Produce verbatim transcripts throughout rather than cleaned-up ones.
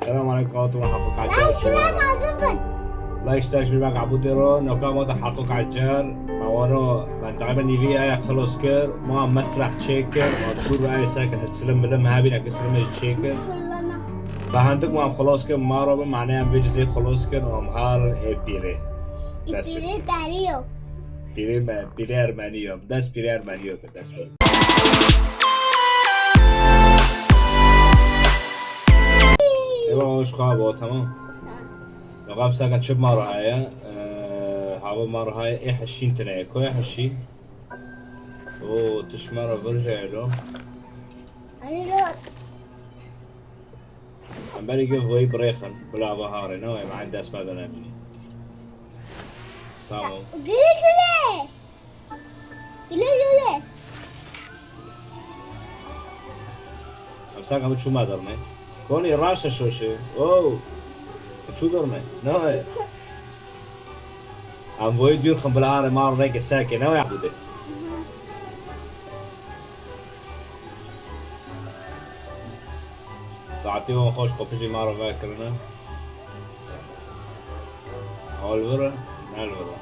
Selam aleykum, hatun Hakkı Kaçar. Şuna mazur bin. Like, share, shibî bak Abu Dero, noka ma da Hakkı Kaçar. Ma wano, ben taqriben nîvî aya xelos kir. Ma mesrah çêkir. Ma kur ve ay sekin silim bilim, hebî ne ki silim çêkir. Silim. Ve hendik ma xelos kir, ma ro bin, mane em vê cizê xelos kir, am har e pîrê. Dest pîrê. Pîrê beriyo. Pîrê me, pîrê ermeniyo. Dest pîrê ermeniyo. Dest pîrê. Eyvallah, hoş kabo, tamam. Yok, abi, sakın çıkma oraya. Ee, hava marhaya, e, haşin tine. Koy haşin. O, tişma ra virje elo. Alo. Em berî gov weyî birêxin, bila baharê, ne wê, me dest me de nebînî. Tamam. Gule gule. Gule gule. Em saka bi çûma dernê. Konî raşe şoşê. Oh. Çû dernê. Ne wê? Em voyî dûr xin bila harê mar rêkê sekê, ne wê Ebûdê? Saetê wan xweş qopijî ma re vekirine. Ew li vir e, ne li vir e.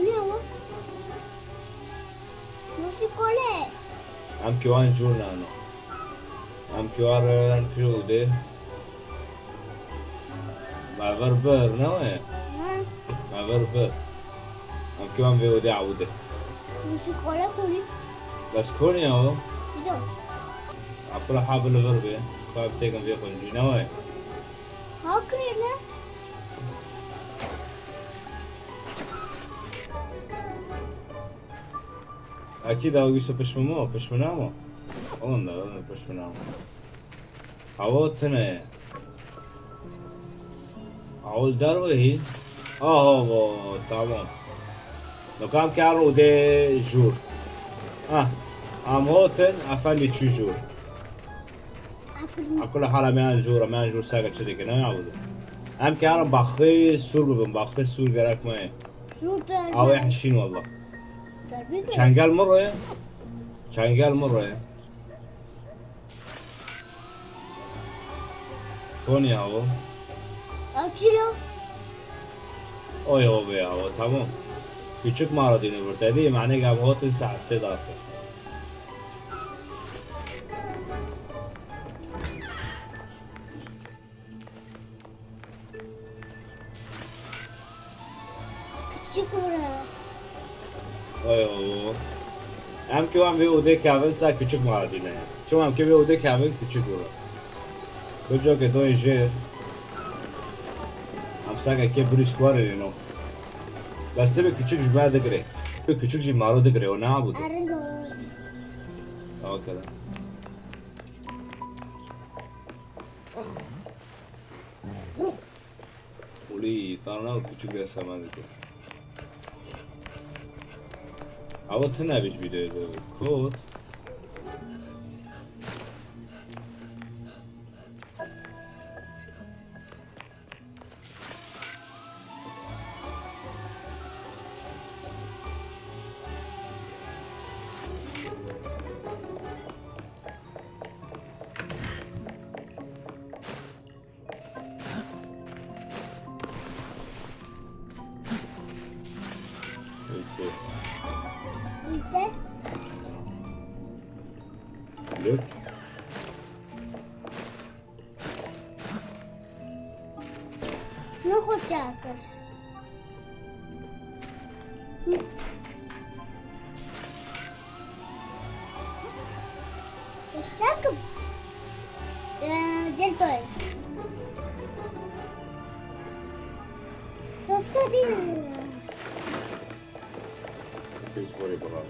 Ne o? Nasıl kole? Em ki wan jûr nano. Em ki wan re em ki ûdê. Me vir bir, ne wê? Ha. Me vir bir. Em ki wan vê ûdê ewdê. Nasıl kole kuli? Bes konî ya o? Zo. Akula ha bi li vir bê. Ka bi têkin vê quncî, ne wê? Ha kirê ne? Ekîd ew wîso pişt min mo, pişt min namo. Onda, onda pişt min namo. Ew tune ye. Ew derve hî. Aha, vo, tamam. Nokam ke ero de jûr. Ah, am hotin, efendî çû jûr. Aferin. Akula hala me an jûr, me an jûr saka çi dike, ne ya bu? Em ke ero baxê sûr bibin, baxê sûr gerek me ye. Jûr derbe. Awe hişîn wallah. Derbe. Çengel mi roye? Çengel mi roye? Konî awo? Ew çilo? Oy, o be awo, tamam. Küçük mağara dini bir dedi, mane gam hotin sa sedar. Küçük ora. Oy, oy. Em ki wan vê odê kevin sa küçük mağara dîne. Çima em ki vê odê kevin küçük ora. Bu cokê doyê jê. Em saka ke brîs kuarê no. Bes tebe küçük ji me digire. Küçük jî maro digire, o ne abude? Arilo. Okey. Ulî, tarna û küçük de sema dike. Ama tine bir videoydu. Kot. Peki. Bitti. Look. Ne koyacaktır? Eştakim. Ee, Zeltoy. Dosta değil. Biz böyle bulalım.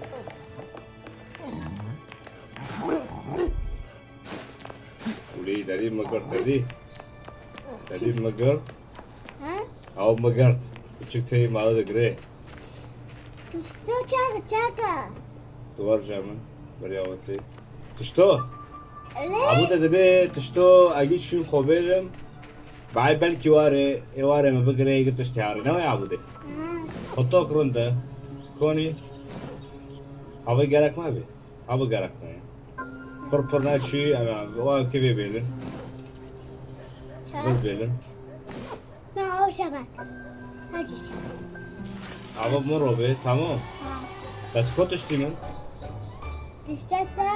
Ulî, te dî min girt, te dî. Te dî min girt. Ha? Ew min girt. Küçük teyî mala digirê. Tişto çak, çaka. Tu war cem min. Beriya wetê. Tişto. Lê? Abu de dibe tişto egî şûn xwe bêlim. Bay belkî warê, ê warê min bigirê, ê tiştê harê. Ne waya abu de? Ha. Xwe tok rind e. Konî. Hava gerek me be. Hava gerek me ya. Pir pir ne çi, ama o kevê bêlin. Çay. Pir bêlin. Ne, o şebek. Hadi çay. Hava mor o be, tamam. Ha. Bes ko tiştî min? Tiştek de.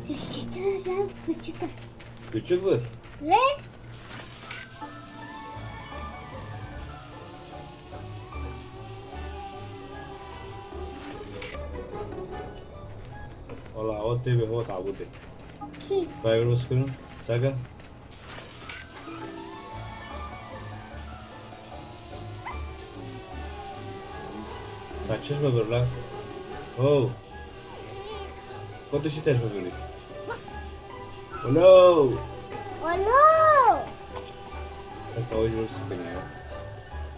Tiştek de küçük. Küçük bir. Ve Wala, ew tê bê hot abû tê. Kî? Bay Rose kirin. Sega. Sen çiş mi bir la? Oh. Ko dişi teş mi bir? Alo. Alo. Sen kavga ediyorsun beni ya.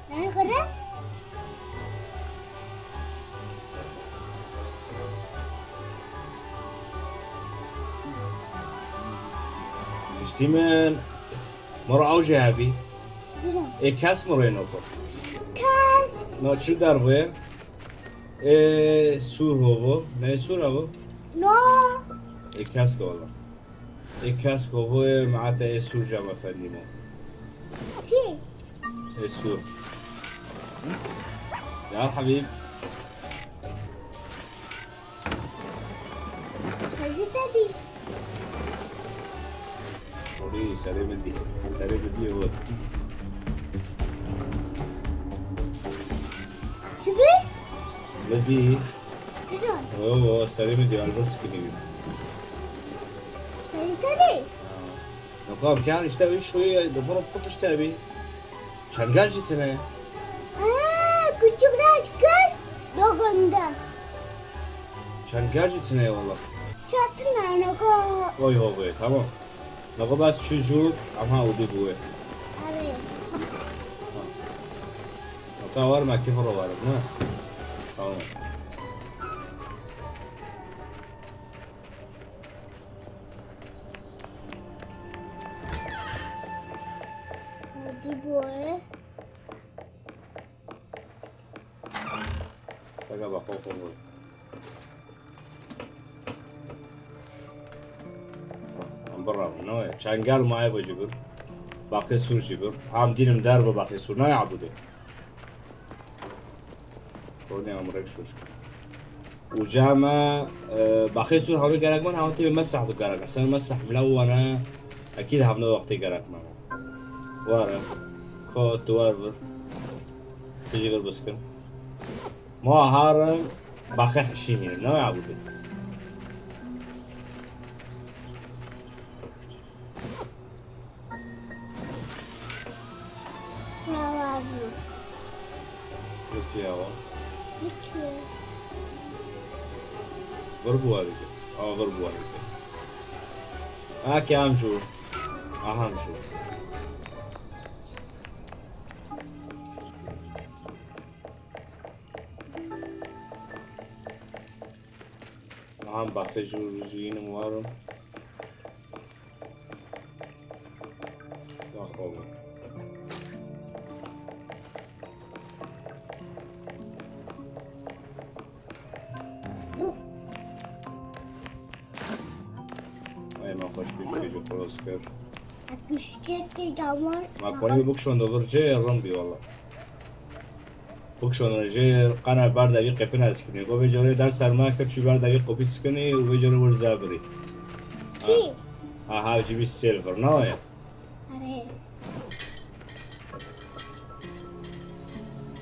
Beni kırın. Piştî min mor ew jî hebî. Ê kes mor ê noko. Kes. No çi dervoye? Ê sûr hovo. Ne sûr hovo? No. Ê kes ke wala. Ê kes ke hovoye, meete ê sûr cama fendî mo. Kî? Ê sûr. Ya hebîb. Hadi dadî. Olî, serê min dî. Serê min dî ewil. Çi bî? Min dî. Çi can? Yo, yo, serê min dî, Albert sikinî bî. Serê te dî? Ha. Nokam, kar işte, üç şoyu, bu, bu işte bir. Çengel jî tine ye. Aa, küçük asker doğunda. Çengel jî tine ye valla. Çatına noko. Oy ho be, tamam. Noko bas çi jû, ama û dî bûye. Abi. Noko var mı ki vururlar, ne? Tamam. Hadi boy. Sega bak, hop, hop, hop. Em biravin, ne waya? Çengel maye ve jibir. Bakê sûr jibir. Ham dinim der ve bakê sûr. Ne ya bu de? Konê amrek şoş. Û cama, e, baxê sûr hawlê gerek man, hawa tê mesah du gerek. Sen mesah mila wana, ekîd havne wextê gerek man. Wara. Ko tu war vir. Tu jî vir biskin. Ma harim baxê hişî hîn. Ne ya bu? Bravo. Peki ya. Peki. Ver bu harika. Aa, ver bu harika. Ha, ki amcu. Aha, amcu. Aha, baxê jû jî yînim warim. Yaxwe. Ay, ma xweş pêşkê jî xelas kir. Kuşkekê damar. Ma konî bikşondo vir cê, rin bî wala. Bikşono jê qena ber de vî qepin ez kinî. Go vê carê der serma kir çû ber de vî qopî sikinî û vê carê wir zebirî. Kî? Ha, ha, cibî silver, ne ya? Erê.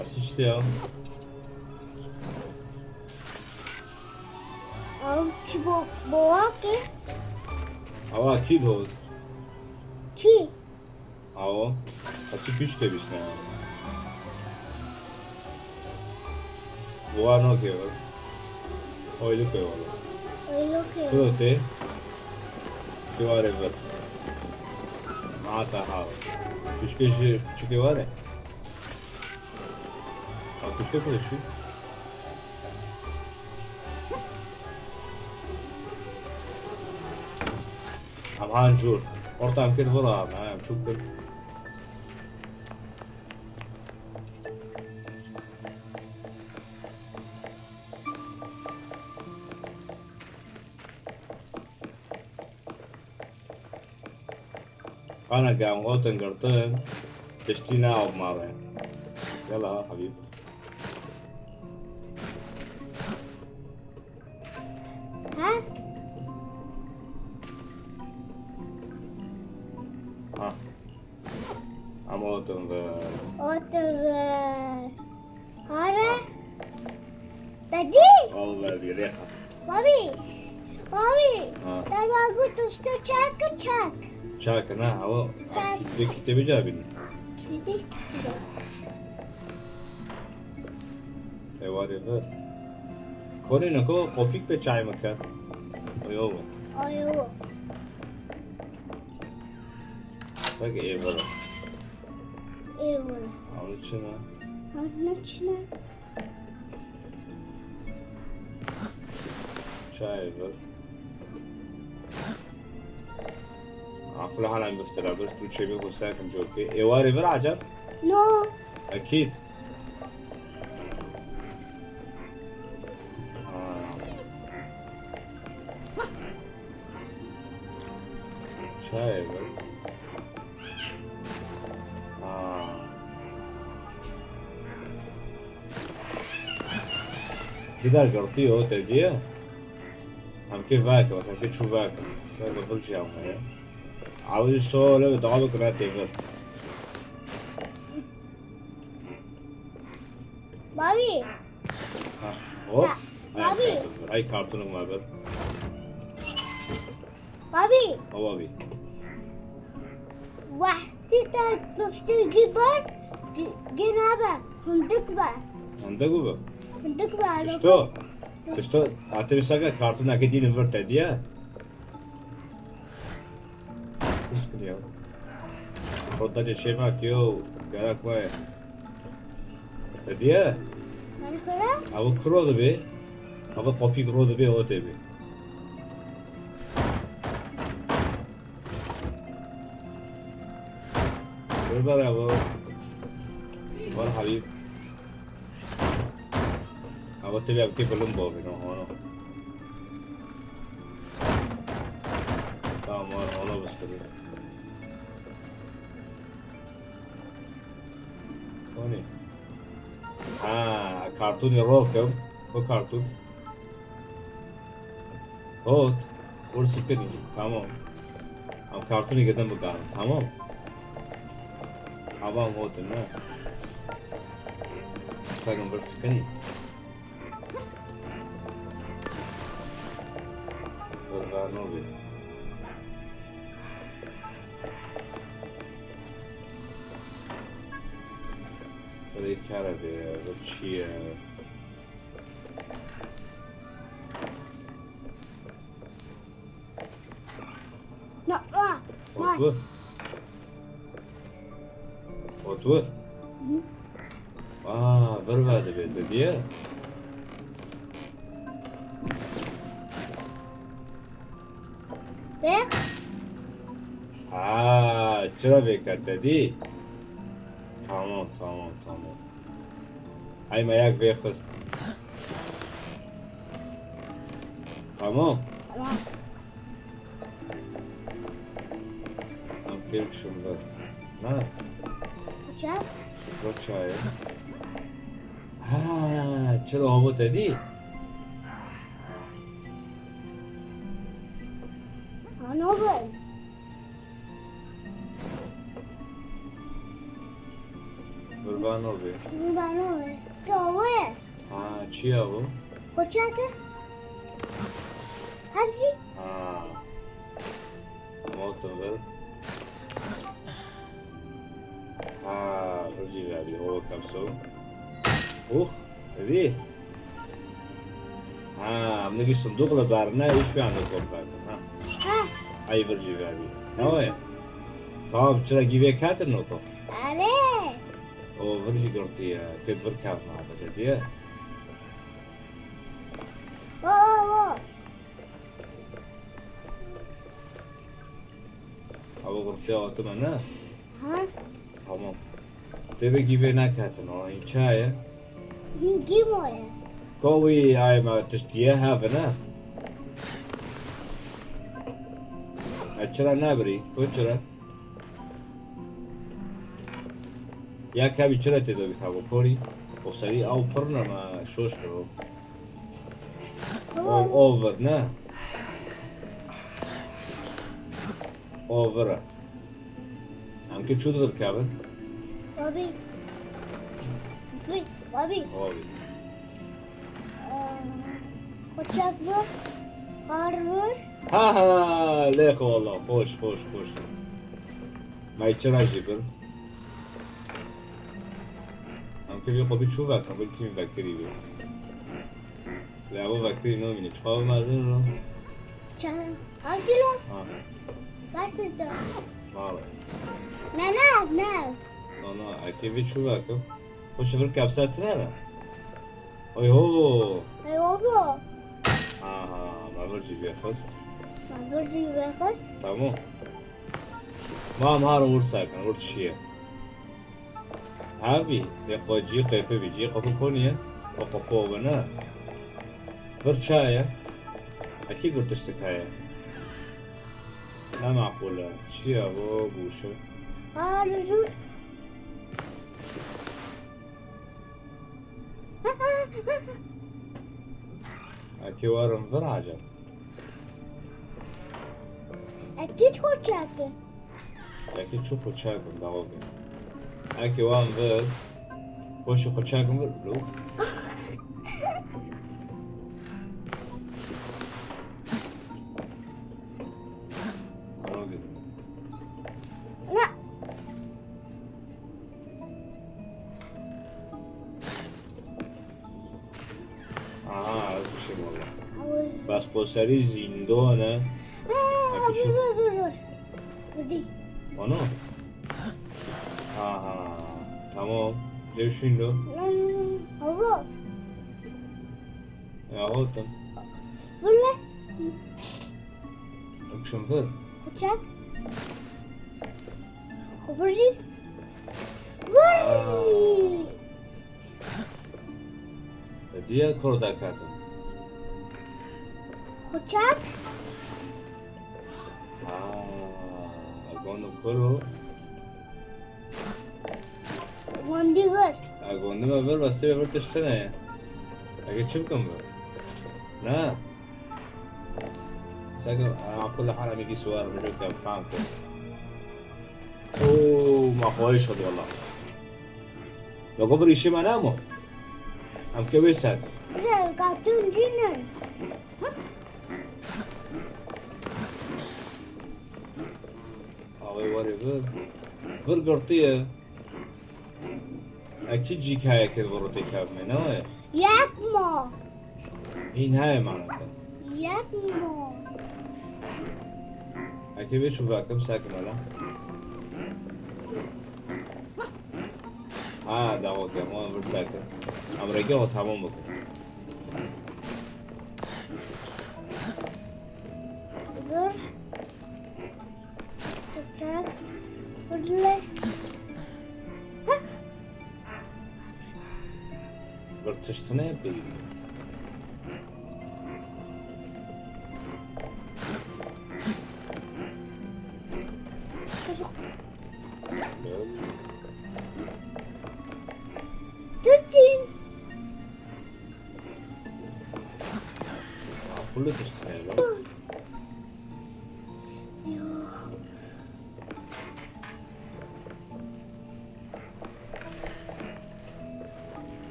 Asî çi ya? Ew çi bo-, bowa ki? Awa kî dot? Kî? Awo, ez tu kîşkê bîsne. Buwa nokê vir. Oylukê wala. Oylukê. Kuro tê? Kê ware vir. Mata hav. Kîşkê ji küçükê ware. Ha, kîşkê kuro şî? Em han jûr. Orta em kir vira, em çûk kir. Qana gam gotin girtin, tiştî ne av mare. Yala, habîb. Ha? Ha. Ama otum ve. Otum ve. Hare? Dadî? Vallahi bir reha. Babî. Babî. Ha. Derva got işte çak çak. Çak ne? Ama Çak. Kitabı cevabını. Kitabı tutacağım. Êwarê vir. Konê niko qopîk pê çay min ket. Oyo. Oyo. Bak ê vir. Ê vir. Ew çi ne? Ev ne çi ne? Çayê vir. Aqil hala biftira bir tu çêbê xwe sekin cokê. Êwarê vir acem? No. Ekîd. Ha. Çayê vir. Ha. Bir daha girtî o te diye. Em kê veke, mesela kê çû veke. Mesela bir şey yapmaya. Abi şöyle bir daha bir kıra tevir. Babî. Ha, hop. Ba-, Ay, babî. Ay kartonu ma bir. Babî. Ha, babî. Wextî te tiştê gî ber, gî-, gê nabe, hundik be. Hundik bibe. Hundik be, Tişto. Tişto, ate bir saka kartona ke dînin vir te diye. Pişkin ya. Rota de çemak yo, gerek var. Hediye? Nani xwara? Ew kuro dibe. Ew qopîk ro dibe, o tê be. Kurban ew. Var habib. Ew tê be, ew kê bilim bavê, no, hano. Tamam, var, ona bas kırıyor. Tony. Ha, kartûnê rol kim. Bu kartûn. Hot. Vur sıkıni. Tamam. Am kartûnê geden bikarim. Tamam. Avan hotin ha. Sakın vur sıkıni. Vur ver ne oluyor? Rê kere bê, bi çi ye? Na, a, Otur. Otur. Hı. Aa, vir ve dibê tu diye. Ve? Ha, çira vêkete dî? Tamam, tamam, tamam. Ay me yak vêxist. Tamam. Tamam. Em pêk şim vir. Na? Çak? Çiqo çayê. Ha, çira avo te dî? Ano bin. Qurban olê. Qurban olê. Kawê. Ha, çi ya bu? Koçakı. Hepsi. Ha. Motor ver. Ha, hızlı verdi. O kapsol. Uh, hadi. Ha, em nikî sindoq li ber ne, îş pê ando kom perdin, ha. Ha. Ay vir jî vebî. Ne o ye? Tamam, çira gîvê ketin o kom? Erê. O vir jî girtî ye. Kêt vir kevna, te diye. O, o, o. Ew xurfiya hatime ne? Ha? Tamam. Tê bi gîvê neketin, o hîn çaye? Hîn gîmo ye. Ka wî ay me tiştiye hevine. E çira nebirî? Ku çira? Ya kevî çira tê de bî tabo korî. O serî ew pir ne me şoş kiro. O, over ne? Over e. Em ki çû divir kevin? Babî. Babî. Babî. Babî. Ee, Koçak bu. Harvur. Ha ha, lê xwe wala. Xoş, xoş, xoş. Me çira jî bir. Em ki vê xwe bî çû veka, vê tîm vekirî bî. Lê ew vekirî namîne. Çiqa mezin ro? Ça-, avcilo? Ha. Versin de. Valla. Ne, ne, ne? Na, na, ekê vê çû vekim. Xwe şifir kepse tine ne? Oy ho. Ey, obo. Aha, me vir jî vê xist. Me vir jî vê xist. Tamam. Mam har wir sakin, wir çiye. Hev bî, lê xwe cî qepe bî, cî qepe konî ye, xwe qepe ove ne. Vir çaye, ekî vir tiştik heye. Ne maqûl e, çi ye bo bûşe? Aa, li jûr. Ekî werin vir acem. Ekî çi xwe çeke? Ekî çi xwe çek bin, dawa bin. Ekî wan vir, xwe şi xwe çek bin vir, lo. Ana gidin. Na. Aha, ez bişim wala. Bas qoserî zîndon e. Aa, vur, vur, vur, vur. Vurdî. Ano? Aha, tamam. Dev şindo. Hmm, hava. Ya, otum. Vur lan. Akşam vur. Koçak. Xubur jî. Vur. Aa. Diye kor dakatim. Koçak. Ha, gonu koro. Gondi vur. Ha, gondi me vur, bas tê vur tiştine ye. Ege çi bikim vur? Ne? Seke, ha, kulle hal em êdî siwar, min jê kem fam kir. Oo, ma xwayîş hod wala. Weke bir îşê me namo. Em ke wê ser. Güzel, katın dinin. Awê warê vir. Vir girtiye. Ekî cîk heye ke viro tê kevme, ne waya? Yek ma. Hîn heye manete. Yek ma. Eke vê çû vekim sekim hele. Ha, dawa ke, ma vir sekim. Em reke o tamam bikim. Dur. Çek. Fırla. Bir tiştine bir. Tiştin. Kullu tiştine.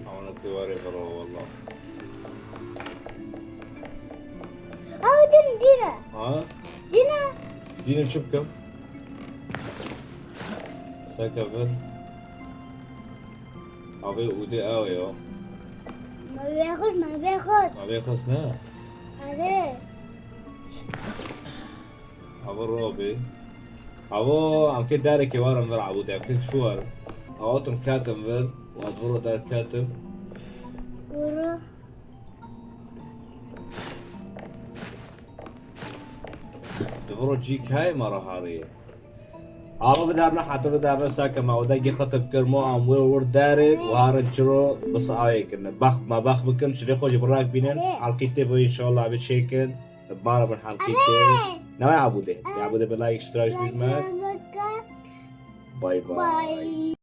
Ana kêwarê xera wala. Ew din dîne. Ha? Dîne. Dîne çi bikim? Seke vir. Avê ûdê ew ê o. Me vêxist, me vêxist. Me vêxist ne? Erê. Ava robê. Ava em kê derekê warin vir ebû de, em kê şû warin. Awatim ketim vir, ez viro derketim. Viro. Di viro cî kayê me re harî ye. Ava biderne, heta biderne sake me, o de gî xetim kir, mo em wir wir derê, û harin çiro, bis ayê kirine. Bex, me bex bikin, çirê xwe jî bi rak bînin, helqî tê ve înşallah bi çêkin. Bara bin helqî tê. Neway Abûdê. Abûdê bi like, iştirak jî me. Bay bay. Bye.